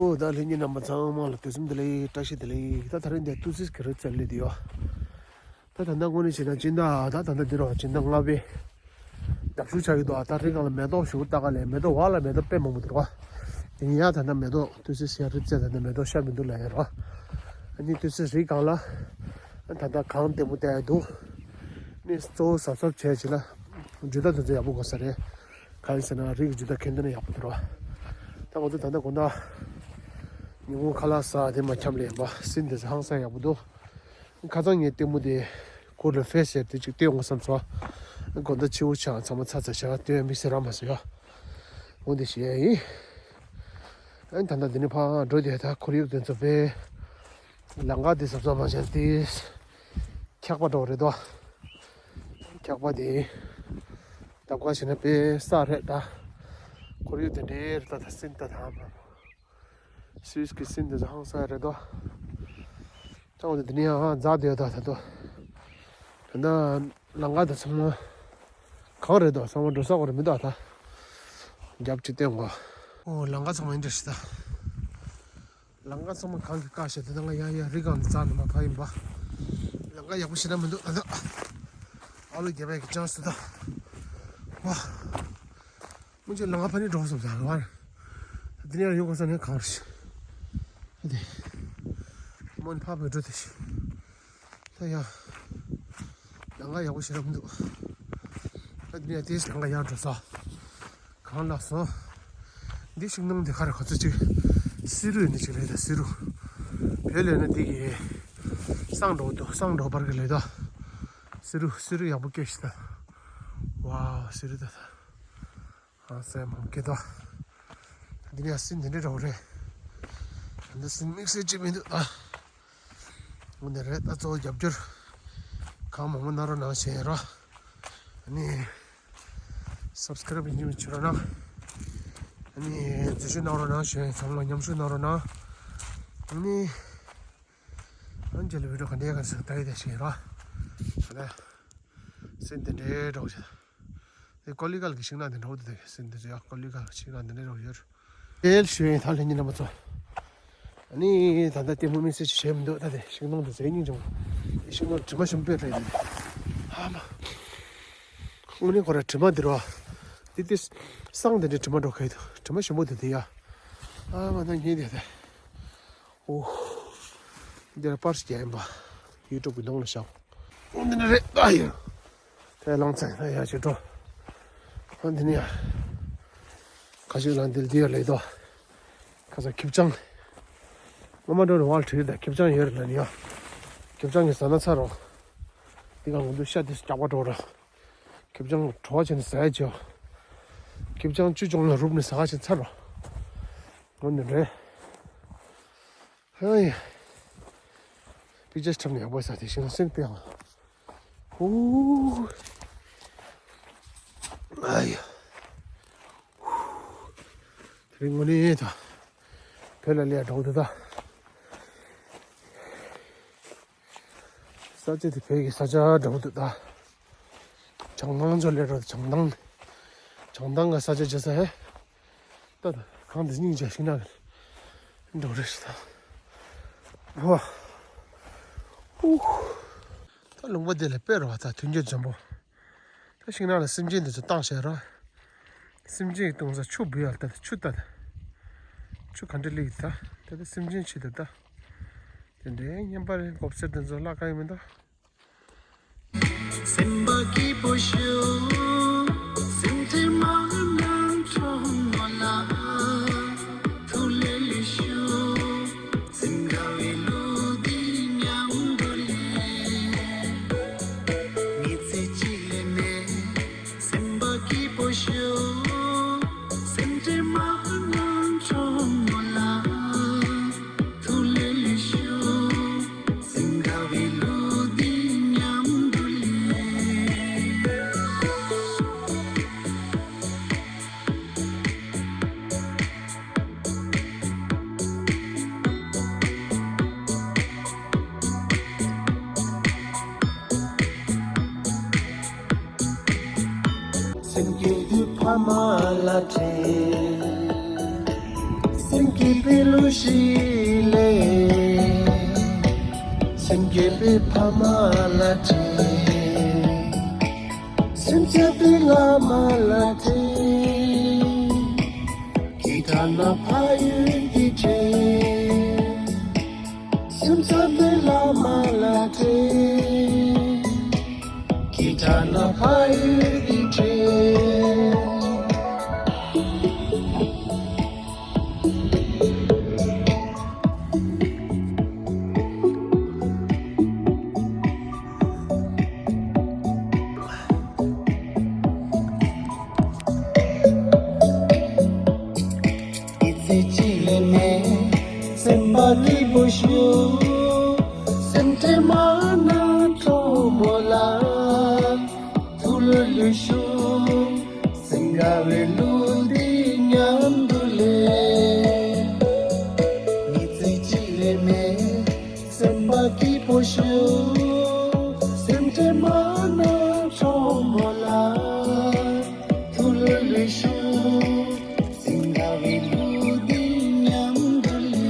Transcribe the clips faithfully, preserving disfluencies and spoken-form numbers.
ཨོ་ད་ལྷན་རྒྱས་རྣམ་པ་ཚང་མ་ལ་དུས་གསུམ་བདེ་ལེགས། བཀྲ་ཤིས་བདེ་ལེགས། ད་ད་རིང་འདི་ཏུའུ་ཙིས་ཀྱི་རི་རྩེར་སླེབས་བསྡད་ཡོད། ད་ད་ལྟ་དངོས་གནས་བྱས་ན་སྤྱིར་བཏང་ད་ད་ལྟ་འདི་རུ་སྤྱིར་བཏང་སྔ་པའི་རྒྱབ་ཤུགས་ཆགས་ཀྱི་འདུག་ད་རི་སྒང་ལ་མེ་ཏོག་ཞིག་ལྟ་ག་ལས་མེ་ཏོག་བར་ལ་མེ་ཏོག་དཔེ་མང་པོ་འདུག་ར། དེ་ཡིན་ཡང་ད་ལྟ་མེ་ཏོག་ཏུའུ་ཙིས་ཡ་རི་རྩེ་ད་ལྟ་མེ་ཏོག་ཤར་མི་འདུག་ལབ་ཡ་ར། ཨ་ནི་ཏུའུ་ཙིས་རི་སྒང་ལ་ད་ལྟ་གངས་ལྟད་མོ་བལྟ་ཡ་འདུག་ནི་གཙོ་བོ་གཟབ་གཟབ་བྱས་བྱས་ན་ཇུས་གཏོགས་དེ་ཚོ་ཡག་པོ་དགོས་ས་རེད། གང་ཡིན་ཟེར་ན་རི་གི་ཇུས་གཏོགས་མཁན་དེ་ནི་ཡག་པོ་འདུག་ར། ད་ང་ཚོ་ད་ལྟ་དགོང་དག་ཉིན་གུང་ཁ་ལག་ཟ་དེ་མ་འཁྱམས་ལས་ཡིན་པ། སིན་དེ་ཚོ་ཧང་སང་ཡག་པོ་འདུག་ཁ་སང་ངས་ལྟད་མོ་དེ་གུར་ལ་ཕེ་ཟེར་དེ་གཅིག་སྟོན་འོང་བསམ་སོང་། དགོང་དག་ཕྱི་པོ་ཆགས་ཚང་མ་ཚ་ཚ་ཤག་སྟོན་ཡ་དམིགས་བསལ་རག་མ་སོང་ཡ། འོ་འདི་བཤད་ཡ་ཡིན། ཨ་ནི་ད་ལྟ་འདི་ནས་ཕར་འགྲོ་དེ་ད་ཁོར་ཡུག་དེ་ཚོ་དཔེ་ལམ་ཁ་དེ་གཟབ་གཟབ་མ་བྱས་དེ་འཁྱག་པ་འགྲོ་རེད་དོ། འཁྱག་པ་དེ་ལྡབ་ཁ་བྱས་ན་དཔེ་སྲ་རེད་ད། ཁོར་ཡུག་དེ་འདྲའི་རེད་ད། ད་སིན་ད་དང་། སུད་སི་གི་སིན་དེ་ཚོ་ཧང་སང་རེད་དོ། ད་འོ་དེ་ནས་ཡང་འཛག་བསྡད་ཡོད་ད་ད་དོ། ད་ལྟ་ལམ་ཁ་དེ་ཚང་མ་གངས་རེད་དོ། ཚང་མ་འགྲོ་ས་གོ་རེད་མི་འདུག་ད། རྒྱབ་ཅིག་བསྟན་གོ། ཨོ་ལམ་ཁ་ཚང་མ་འདི་འདྲ་ཞིག་ད། ལམ་ཁ་ཚང་མ་གངས་ཀྱིས་བཀག་བཞག་དེ་ད་ང་ཡ་ཡ་རི་སྒང་འཛག་ནས་མར་ཕར་ཡིན་པ། ལམ་ཁ་ཡག་པོ་ཞེ་དྲག་མི་འདུག་ད་ད། ཨ་ལོ་རྒྱབ་ཡ་གི་ཅང་སུ་ད། ཝ། སྔོན་ཆད་ལམ་ཁ་ཕར་ནས་འགྲོ་སོང་ད་ལ་བ། ད་དེ་ནས་ཡང་ཡོང་དགོས་ས་ནས་གངས་རེད། ཨ་དེ། མོན་ཕ་བོད་འགྲོ་དེ་ཤི། ད་ཡ། ལམ་ཁ་ཡག་པོ་ཞེ་དྲག་མི་འདུག་ད་དེ་ནས་ཡང་དེ་ལམ་ཁ་ཡར་འགྲོ་ས། གངས་ལ་སོང་། འདི་ཤིང་སྡོང་འདི་ག་རེ་ཁོ་ཚོ་ཅིག་བསེ་རུ་ནི་ཅིག་རེད་ད་བསེ་རུ། བོད་ལས་ན་འདི་གི། སང་འགྲོ་འདུག་སང་འགྲོ་བར་གི་ལས་ད། བསེ་རུ་བསེ་རུ་ཡག་པོ་སྐྱེས་ཤི་ད། ཝའོ་བསེ་རུ་ད་ད། ཨ་སེམས་མང་སྐྱིད་དོ། འདི་ནས་སིན་འདི་འདྲ་འདྲ་བོ་རེད། འདི་སིན་དམིགས་བསལ་ཅིག་མི་འདུག་ཨ། འོ་འདི་རེད་ད། གཙོ་བོ་རྒྱབ་སྐྱོར་གང་མང་མང་གནང་རོགས་གནང་བྱས་རོགས། ཨ་ནི་སབ་སི་ཀ་རབ་ཡིན་གཅིག་མིན་གཅིག་བྱེད་རོགས་གནང་། ཨ་ནི་འཛུལ་ཞུགས་གནང་རོགས་གནང་བྱས་ཚང་མ་མཉམ་ཞུགས་གནང་རོགས་གནང་། ཨ་ནི་ཨ་ནི་རྗེས་ལ་བི་ཌིའོ་ག་འདྲ་ག་ཟེར་ད་ཡི་དེ་བྱས་རོགས། ཨ་ནི། སེམས་དེ་འདྲའི་འདྲ་བོ་ཞིག་དེ་ཀོ་ལི་གྷལ་གྱི་ཤིང་ནགས་དེ་འདྲ་བོ་དེ་དེ་སེམས་དེ་ཡ་ཀོ་ལི་གྷལ་གྱི་ཤིང་ནགས་དེ་འདྲ་འདྲ་བོ་ཡོད། དེ་ཞུ་ཡིན་ད་ལྷན་རྒྱས་རྣམ་པ་ཚོ། ཨ་ནི་ད་ལྟ་ལྟད་མོ་དམིགས་བསལ་ཅིག་བྱས་མི་འདུག་ད་དེ་ཤིང་སྡོང་དེ་ཟས་སྙིང་རྗེ་མོ། དེ་ཤིང་སྡོང་དྲི་མ་ཞིམ་པོ་སྤྲད་ཡིན། ཧ་མ། དངོས་གནས་ཁོ་ར་དྲི་མ་འདི་རོ། དེ་དེ་སང་དེ་འདྲའི་དྲི་མ་འགྲོ་གི་འདུག་དྲི་མ་ཞིམ་པོ་དེ་དེ་ཡ། ཨ་མ་ད་ངས་དེ་དེ། ཨོ། འདིར་པར་ཞིག་རྒྱག་ཡིན་པ། ཡུ་ཊུབ་ཀྱི་གདོང་ལ་བཞག་ཨོ་འདི་ནི་རེད་ཨ་ཡོ། དེ་ལང་ཚང་ཡ་ཡ་ཞིག་འགྲོ། ཨོ་འདི་ནི་ཡ། ཁ་ཤས་ལ་འདིར་འདི་ཡ་ལེ་དོ། ཁ་ས་ཁེབས་ཆང་། ངོ་མ་འགྲོ་རུ་བ་ལ་བྲིས་ད་ཁེབས་ཆང་ཡོད་རེད་ལ་ནི་ཡ། ཁེབས་ཆང་གི་ཟ་ན་ཚ་རོ། འདི་ག་ང་ཚོ་ཤ་དེ་རྒྱག་པ་འགྲོ་ར། ཁེབས་ཆང་བྲོ་བ་བྱས་ནས་ཟ་ཡ་བྱེད། ཁེབས་ཆང་བཅུ་བྱུང་ལ་རུབ་ནས་ཟ་ག་བྱས་ཚར་རོ། འོ་ནི་རེད། ཧ་ཡ། པི་ཅར་འཁྲབ་ནས་ཡག་པོ་ཟ་དེ་ཤིང་སེང་སྟེང་། ཧུ། ཨ་ཡ། དེ་རིང་དངོས་གནས་ད། བོད་ལ་ལས་འགྲོ་འདུག་ད། ས་ཆ་དེ་བོད་ཀྱི་ས་ཆ་འདྲ་པོ་འདུག་ད། བྱང་ཐང་ཚོ་ལས་རོ་བྱང་ཐང་། བྱང་ཐང་གི་ས་ཆ་བྱེད་ས་ཧེ། ད་ད་གང་དེ་སྙིང་རྗེ་ཤིང་ནགས་འགྲོ་རེ་ཞིག་ད། ཝ། ཨུ། ད་ལུང་པ་དེ་ལ་དཔེ་རོ་ད་མཐུན་རྐྱེན་འཇམ་པོ། ད་ཤིང་ནགས་ལ་སེམས་ཅན་དེ་ཚོ་བཏང་བྱས་རོ། སེམས་ཅན་གྱི་ལྟུང་ས་ཆུ་འབུད་ཡག་ད་ཆུ་ད། ཆུ་ག་འདྲ་སླེབས་ད། ད་ད་སེམས་ཅན་ཆེད་དུ་ད། དེ་འདྲའི་བརྙན་པར་གོ་ཚེར་དེ་ཚོ་བརླག་ག་ཡི་མི་འདུག་སེམས་པ་སྐྱིད་པོ་ཞུ། སེམས་ཁྲལ་མ་གནང་གྲོགས་མོ་ལ། ཐུགས་ལས་ལས་ཞུ། སེམས་དགའ་བའི་ལུས་འདི་མཉམ་དུ་ལེན། ངེད་ཚེ་གཅིག་ལས་ནས། སེམས་པ་སྐྱིད་པོ་ཞུ། སེམས་ཁྲལ་མ་གནང་གྲོགས་མོ་ལ། ཐུགས་ལས་ལས་ཞུ། སེམས་དགའ་བའི་ལུས་འདི་མཉམ་དུ་ལེན། སེམས་སྐྱིད་དུས་ཕ་མ་ལ་དྲན། སྐྱིད་པའི་གླུ་ཞིག་ལེན། སེམས་བསྐྱིད་པའི་ཕ་མ་ལ་དྲན། སེམས་ཅན་པའི་བླ་མ་ལ་དྲན། གྱི་དྲ་ན་ཕ་ཡུལ་གྱི་དྲན། སེམས་ཅན་པའི་བླ་མ་ལ་དྲན། གྱི་དྲ་ན་ཕ་ཡུལ་གྱི་དྲན། ཨི་ཙི་ཅི་ལེ་མེ། སེམས་པ་སྐྱིད་པོ་ཞུ། སེམས་ཁྲལ་མ་ན་གྲོགས་མོ་ལ། ཐུགས་ལྷོད་ལྷོད་ཞུ། སེམས་དགའ་བའི་གླུ་འདི་མཉམ་དུ་ལེན། ཨི་ཙི་ཅི་ལེ་མེ། སེམས་པ་སྐྱིད་པོ་ཞུ། སེམས་ཁྲལ་མ་ན་གྲོགས་མོ་ལ། ཐུགས་ལྷོད་ལྷོད་ཞུ། སེམས་དགའ་བའི་གླུ་འདི་མཉམ་དུ་ལེན།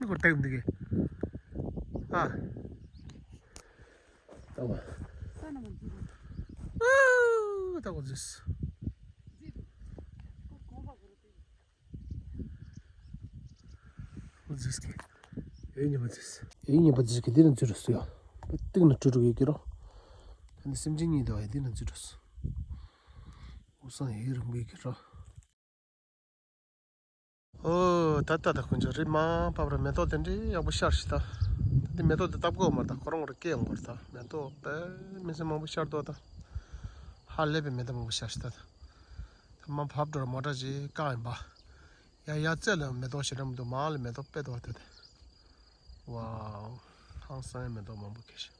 ཁོ་ཏེག་འདི་གི། ཨ། ད་བ། ཨ། ད་གོ་ཟིས། ཟིས་གི། ཨེ་ཉི་མ་ཟིས། ཨེ་ཉི་མ་ཟིས་གི་འདི་ན་འཛུལ་རུ་སུ་ཡོ། ཏིག་ན་ཀྲུ་ཀྲུ་གི་ཀི་རོ། ད་ནི་སེམས་ཅན་གཉིས་དོ་ཨེ་འདི་ན་འཛུལ་རུ་སུ། འུ་སང་ཡི་རང་གི་ཀི་རོ། ཨོ། ད་ལྟ་ད་ཁོང་ཚོ་རི་མ་བབ་ར་མེ་ཏོག་དེ་འདྲའི་ཡག་པོ་ཤར་ཤི་ད། ད་འདི་མེ་ཏོག་དེ་བཏབ་དགོས་མ་རེད་ད། ཁོ་རང་ར་སྐྱེ་ཡོང་གི་རེད་ད། མེ་ཏོག་དཔེ་མི་སྲིད་མང་པོ་ཤར་འདུག་ད། ཧ་ལས་པའི་མེ་ཏོག་མང་པོ་ཤར་ཤི་ད། ད་མ་བབ་འགྲོ་ར་མོ་ཊ་ཅིག་བཀག་ཡིན་པ། ཡ་ཡ་རྩེ་ལ་མེ་ཏོག་ཞེ་དྲག་མི་འདུག་མ་ལ་མེ་ཏོག་དཔེ་འདུག་ད་དེ། ཝའོ། ཧང་སང་ཡ་མེ་ཏོག་མང་པོ་ཁེ་ཤི།